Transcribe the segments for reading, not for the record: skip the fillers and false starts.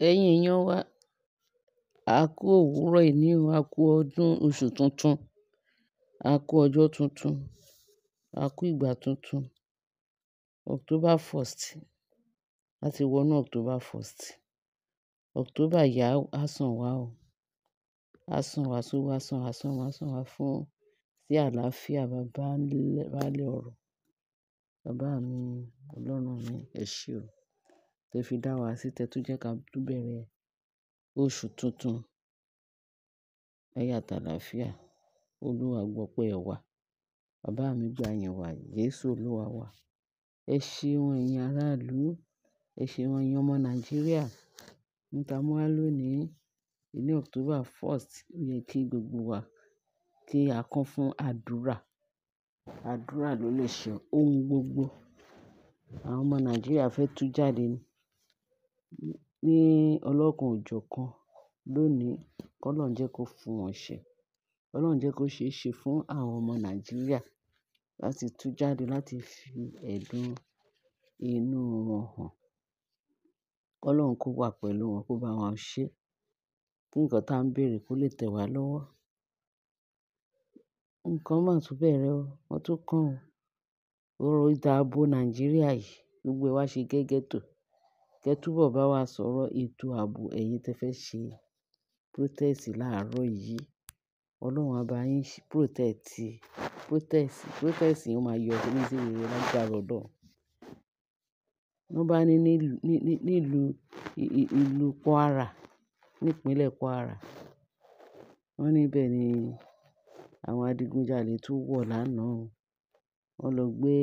Ẹ̀yin èèyàn wa, a kú òwúrọ̀ ení o, a kú ọdún oṣù tuntun, a kú ọjọ́ tuntun, a kú ìgbà tuntun. October 1st, a ti wọnú October 1st. October yìí á sàn wá o. Á sàn wá sówó, á sàn wá sọ́mọ, á sàn wá fún sí àlàáfíà bàbá baálé ọ̀rọ̀. Bàbá mi, Ọlọ́run mi, ẹ ṣé o. Tẹ fi dá wa sí, tẹ tún jẹ́ ká tún bẹ̀rẹ̀ oṣù tuntun. Láyọ̀ àti àlàáfíà. Olúwa gbọpẹ́ wa. Bàbá mi gba ìyìn wa, Jésù Olúwa wa. Ẹ ṣeun ẹ̀yin aráàlú, ẹ ṣeun ẹ̀yin ọmọ Nàìjíríà. Ní ta mú wá lónìí, ní October 1st, ó yẹ kí gbogbo wa kí a kún fún àdúrà. Àdúrà ló lè ṣe ohun gbogbo. Àwọn ọmọ Nàìjíríà fẹ́ tú jáde ní ọlọ́kan òjọ̀kan lónìí. K'Ọlọ́run jẹ́ kó fún wọn ṣe. Ọlọ́run jẹ́ kó ṣe é ṣe fún àwọn ọmọ Nàìjíríà láti tú jáde láti fi ẹ̀dùn inú wọn hàn. K'Ọlọ́run kó wà pẹ̀lú wọn, kó bá wọn ṣe. Kí nǹkan tá ń bèèrè kó lè tẹ̀ wá lọ́wọ́. Nǹkan máa tún bẹ̀rẹ̀ o, wọ́n tún kàn o. Ọ̀rọ̀ ètò ààbò Nàìjíríà yìí, gbogbo ẹ wá ṣe gẹ́gẹ́ tò. Kẹ́ túbọ̀ bá wa sọ̀rọ̀ ètò ààbò ẹ̀yin tí ẹ fẹ́ ṣe protest láàárọ̀ yìí. Ọlọ́run á bá yín protect, protest, protest yẹn ó máa yọ sí rere lágbára Ọlọ́run. Wọ́n bá ní nílùú, ìlú Kwara, ní ìpínlẹ̀ Kwara. Wọ́n ní ibẹ̀ ni àwọn adigunjalè tún wọ̀ lánàá o. Wọ́n lọ gbé,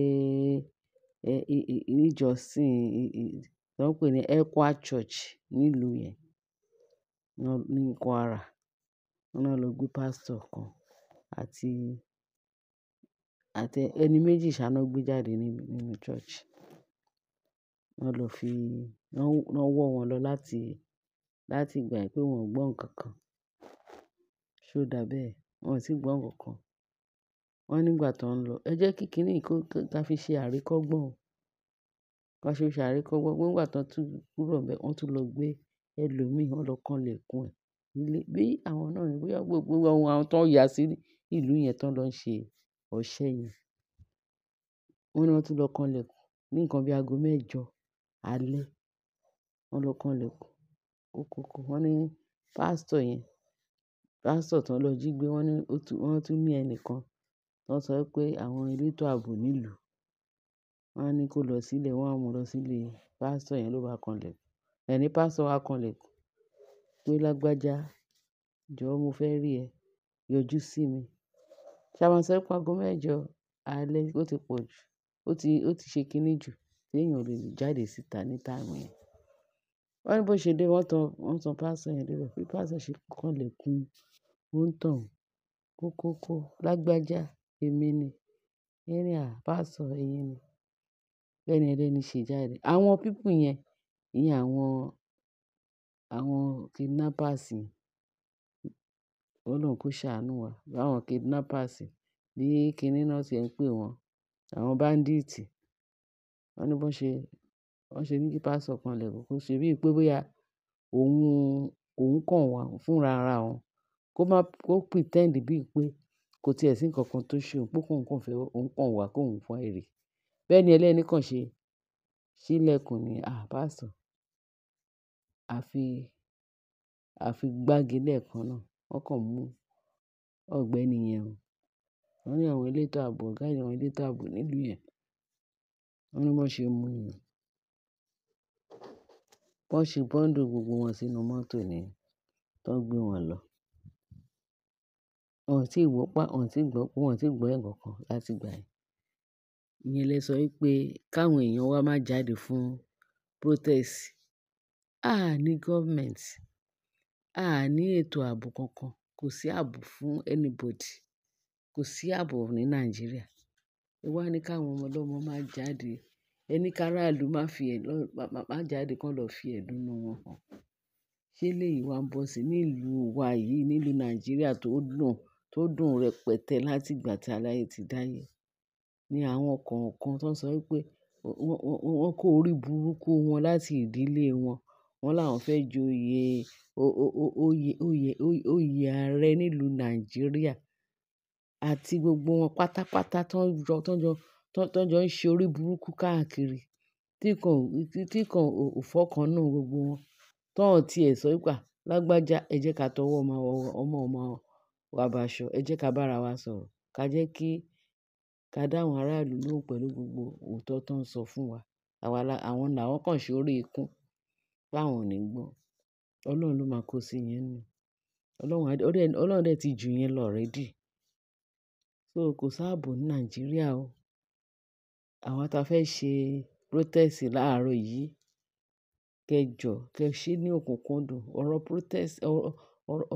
ìjọsìn, tí wọ́n ń pè ní ECWA Church nílùú yẹn, ní Kwara. Wọ́n náà lọ gbé pastor kan àti ẹni méjì ṣá ná gbé jáde nínú church. Wọ́n lọ fi, wọ́n wọ́ wọn lọ láti ìgbà pé wọ́n ò gbọ́ nǹkan kan. Ṣé ó dà bẹ́ẹ̀? Wọn ò tí gbọ́ nǹkan kan. Wọ́n nígbà tó ń lọ, ẹ jẹ́ kí kíní yìí kó ká fi ṣe àríkọ́gbọ́n o. Ká ṣe àríkọ́gbọ́n. Nígbà tó tún kúrò níbẹ̀, wọ́n tún lọ gbé ẹlòmíì, wọ́n lọ kanlẹ̀kùn ẹ̀ nílé. Bí àwọn náà ní bóyá gbogbo àwọn tó ń ya sí ìlú yẹn tó ń lọ ṣe ọṣẹ yẹn. Wọ́n ní wọ́n tún lọ kanlẹ̀kùn ní nǹkan bí aago mẹ́jọ alẹ́. Wọ́n lọ kanlẹ̀kùn. Kókókó. Wọ́n ní pastor yẹn, pastor tó ń lọ jí gbé, wọ́n ní ó tún, wọ́n tún ní ẹni kan tó ń sọ pé àwọn elétò ààbò nílùú. Wọ́n á ní kó lọ sílé, wọ́n á mú lọ sílé pastor yẹn ló bá kanlẹ̀kùn. Ẹni pastor wá kanlẹ̀kùn pé lágbájá, jọ̀ọ́ mo fẹ́ rí ẹ, yọjú sí mi. Ṣé a máa sọ pé aago mẹ́jọ alẹ́ ó ti pọ̀ jù, ó ti ṣe kíní jù tí èèyàn ò lè jáde síta ní táìmù yẹn. Wọ́n ní bó ṣe dé, wọ́n tan pastor yẹn dé ibẹ̀. Bí pastor ṣe kanlẹ̀kùn, ó ń tàn. Kókókó. Lágbájá, èmi ni. Ẹ ní à, pastor ẹ̀yin ni. Bẹ́ẹ̀ni ẹlẹ́ni ṣe jáde. Àwọn people yẹn, ìyẹn àwọn kidnappers yẹn. Ọlọ́run kó ṣàánú wa. Àwọn kidnappers bí kíní náà tí ẹ ń pè wọ́n, àwọn bandits. Wọ́n ní bó ṣe, wọ́n ṣe ní kí pastor kanlẹ̀kùn kó ṣe bí i pé bóyá òun kàn wá fúnra ara òun. Kó má, kó pretend bí i pé kò tí ẹ̀ sí nǹkan kan tó ṣe òun, pé kóun kàn fẹ́, òun kàn wá kó òun fún èrè. Bẹ́ẹ̀ni ẹlẹ́ni kàn ṣe ṣílẹ̀kùn ní, à, pastor. A fi gbági lẹ́ẹ̀kan náà. Wọ́n kàn mú ọ̀gbẹ́ni yẹn o. Wọ́n ní àwọn elétò ààbò, ọ̀gá àwọn elétò ààbò nílùú yẹn. Wọ́n ní bó ṣe mú nìyẹn. Wọ́n ṣe bundle gbogbo wọn sínú mọ́tò ni tó ń gbé wọn lọ. Wọn ò tí ì wọ́ pa, wọn ò tí gbọ́, wọn ò tí gbọ́ ǹkan kan láti ìgbà yẹn. Ìyẹn lẹ sọ wípé káwọn èèyàn wa má jáde fún protest. A ní government, a ní ètò ààbò kankan. Kò sí ààbò fún anybody. Kò sí ààbò ní Nàìjíríà. Ẹ wá ní káwọn ọmọ ọlọ́mọ má jáde. Ẹ ní ká aráàlú má fi ẹ̀ lọ, má jáde kó lọ fi ẹ̀dùn inú wọn hàn. Ṣé eléyìí wá ń bọ̀ sí nílùú wa yìí, nílùú Nàìjíríà tó dùn rẹpẹtẹ láti ìgbà tí aláyé ti dáyé? Ni àwọn kọ̀ọ̀kan tó ń sọ wípé wọ́n kó orí burúkú wọn láti ìdílé wọn. Wọ́n láwọn fẹ́ joyè oyè, oyè, oyè ààrẹ nílùú Nàìjíríà àti gbogbo wọn pátápátá tó ń jọ, tó ń jọ, tó ń jọ ń ṣe orí burúkú káàkiri tí kan, tí kan ò fọ́kàn nínú gbogbo wọn. Tó ń ti ẹ̀ sọ wípé, "Lágbájá, ẹ jẹ́ ká tọwọ́ ọmọ, ọmọ ọmọ wa bàṣọ, ẹ jẹ́ ká bá ara wa sọ̀rọ̀, ká jẹ́ kí, ká dá àwọn aráàlú lóhùn pẹ̀lú gbogbo òótọ́ tó ń sọ fún wa." Àwa la, àwọn làwọn kàn ṣe orí ikún pé àwọn ò ní gbọ́. Ọlọ́run ló máa kó sí yín nínú. Ọlọ́run á, Ọlọ́run dẹ̀ ti ju yín lọ already. So kò sáàbò ní Nàìjíríà o. Àwọn tá fẹ́ ṣe protest láàárọ̀ yìí, kẹ jọ, kẹ ṣe ní òkùnkùndùn. Ọ̀rọ̀ protest, ọ̀rọ̀, ọ̀rọ̀,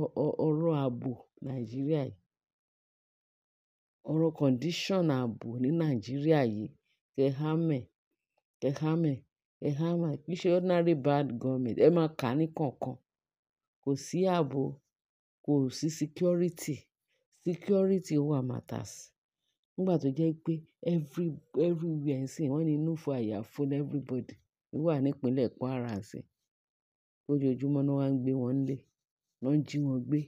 ọ̀rọ̀ ààbò Nàìjíríà yìí, ọ̀rọ̀ condition ààbò ní Nàìjíríà yìí, kẹ hámẹ̀, kẹ hámẹ̀, kẹ hámẹ̀. Kì í ṣe ordinary bad government. Ẹ máa kà ní kọ̀ọ̀kan. Kò sí ààbò, kò sí security. Security wà matters. Nígbà tó jẹ́ pé everywhere ń sìn, wọ́n ní inú fu àyà fu everybody. Ó wà ní ìpínlẹ̀ Kwara ń sìn. Lójoojúmọ́ ni wọ́n ń gbé wọn lé, wọ́n ń jí wọn gbé.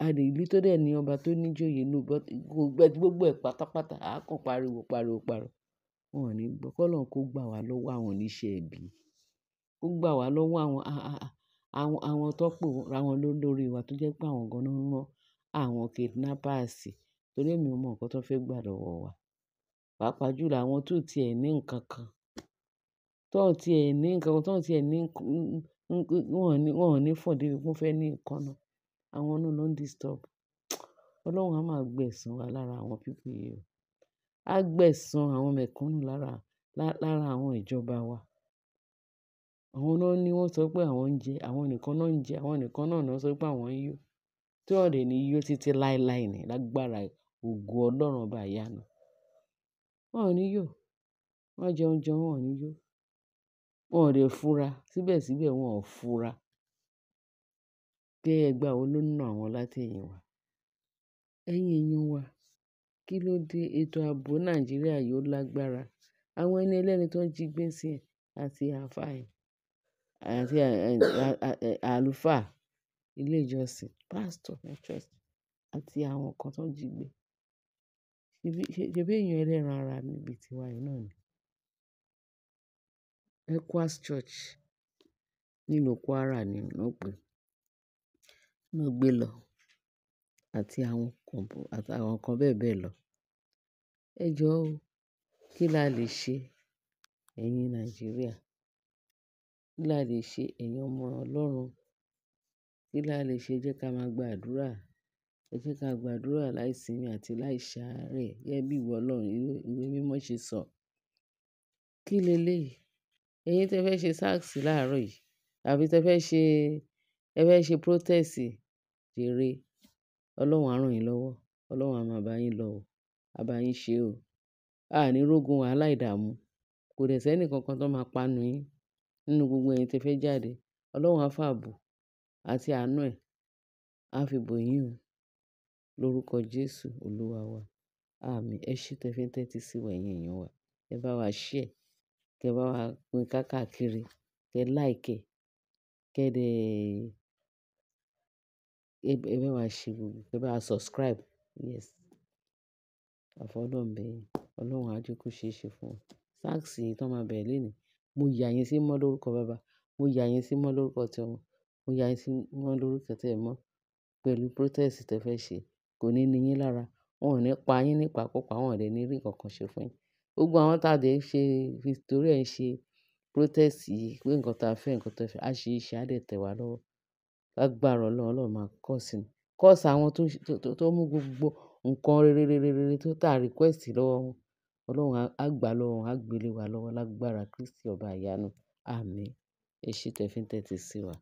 A lè ìlú tó dẹ̀ ní ọba tó ní ìjòyè inú, gbogbo ẹ̀ pátápátá, a kàn pariwo, pariwo, pariwo. Wọn ò ní gbọ́. Kọ́ lọ́run kó gbà wá lọ́wọ́ àwọn oníṣẹ́ ibi. Kó gbà wá lọ́wọ́ àwọn, àwọn, àwọn tó pò ra wọn lórí wa tó jẹ́ pé àwọn gan-an ń rán àwọn kidnappers. Torí èmi ò mọ nǹkan tó fẹ́ gbà lọ́wọ́ wa. Pàápàá jù lọ àwọn tó ti ẹ̀ ní nǹkan kan, tó ti ẹ̀ ní nǹkan kan, tó ti ẹ̀ ní wọ́n ò ní fọ̀ dé bí wọ́n fẹ́ ní nǹkan náà. Àwọn náà ló ń disturb. Ọlọ́run á máa gbẹ̀san wa lára àwọn people yìí o. Á gbẹ̀san àwọn mẹ̀kúnnù lára, lára àwọn ìjọba wa. Àwọn náà ní wọ́n sọ pé àwọn ń jẹ, àwọn nìkan náà ń jẹ, àwọn nìkan náà ń sọ pé àwọn ń yó. Tí wọ́n dẹ̀ ní yó títí láéláé ní lágbára ògo Ọlọ́run ọba ìyanu. Wọn ò ní yó. Wọ́n jẹun jẹun, wọ́n ò ní yó. Wọn ò dẹ̀ fura. Síbẹ̀síbẹ̀ wọ́n ò fura. Pé ẹgbàá wo ló ń na àwọn láti ẹ̀yìn wá. Ẹ̀yin èèyàn wa, kí ló dé ètò ààbò Nàìjíríà yóò lágbára? Àwọn ẹni ẹlẹ́ni tó ń jí gbé sí àti àfá ẹ̀, àti àlùfáà ilé ìjọsìn, pastor ní church àti àwọn kan tó ń jí gbé. Ṣebí èèyàn ẹlẹ́ran ara níbi tiwa yìí náà ni. ECWAS Church nílùú Kwara ni wọ́n pè, wọ́n gbé lọ àti àwọn kan, àti àwọn kan bẹ́ẹ̀ bẹ́ẹ̀ lọ. Ẹ jọ ó, kí la lè ṣe ẹ̀yin Nàìjíríà? Kí la lè ṣe ẹ̀yin ọmọ Ọlọ́run? Kí la lè ṣe? Jẹ́ ká máa gba àdúrà. Ẹ jẹ́ ká gba àdúrà láìsinmi àti láìṣàárẹ̀ gẹ́gẹ́ bí ìwọ Ọlọ́run ìwé mímọ́ ṣe sọ. Kí le léyìí? Ẹ̀yin tí ẹ fẹ́ ṣe SARS láàárọ̀ yìí àbí tí ẹ fẹ́ ṣe, ẹ fẹ́ ṣe protest jèrè, Ọlọ́run á rán yín lọ́wọ́. Ọlọ́run á máa bá yín lọ o. A bá yín ṣe o. A ní rógun wàhálà ìdààmú. Kò dẹ̀ sí ẹnì kankan tó máa panu yín nínú gbogbo ẹ̀yin tí ẹ fẹ́ jáde. Ọlọ́run á fàbò àti àánú ẹ̀, á fi bò yín o. Lórúkọ Jésù Olúwa wa. Àmín. Ẹ ṣé tí ẹ fi ń tẹ́tí sí wa ẹ̀yin èèyàn wa. Ẹ bá wa share, kẹ bá wa pín káàkiri, kẹ like ẹ, kẹ dẹ̀, ẹ bá wa ṣe gbogbo, kẹ bá wa subscribe. Yes. Àfọlọ́run bẹ̀ yín. Ọlọ́run á jẹ́ kó ṣe é ṣe fún wa. SARS yìí tó máa bẹ̀rẹ̀ lónìí. Mo yà yín sí mọ́ lórúkọ bàbá. Mo yà yín sí mọ́ lórúkọ tí ọmọ. Mo yà yín sí mọ́ lórúkọ tí ẹ mọ̀ pẹ̀lú protest tí ẹ fẹ́ ṣe. Kò ní ní yín lára. Wọn ò ní pa yín nípa púpọ̀, àwọn ò dẹ̀ ní rí nǹkan kan ṣe fún yín. Gbogbo àwọn tá dẹ̀ ṣe, fi torí ẹ ṣe protest yìí pé nǹkan tá fẹ́, nǹkan tí ẹ fẹ́, á ṣe iṣẹ́, á dẹ̀ tẹ̀ wá lọ́wọ́. Lágbára Ọlọ́run, Ọlọ́run máa curse ni. Curse àwọn tó, tó mú gbogbo nǹkan rere, rere, rere tó tà request lọ́wọ́ wọn. Ọlọ́run á gbà lọ́wọ́ wọn, á gbé lé wa lọ́wọ́ lágbára Kristi ọba ìyanu. Àmín. Ẹ ṣé tí ẹ fi ń tẹ́tí sí wa.